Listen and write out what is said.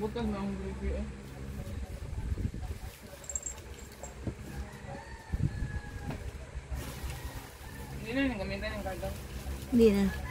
Butas na ang review eh. Hindi na, gamitan ng kagaw. Hindi na.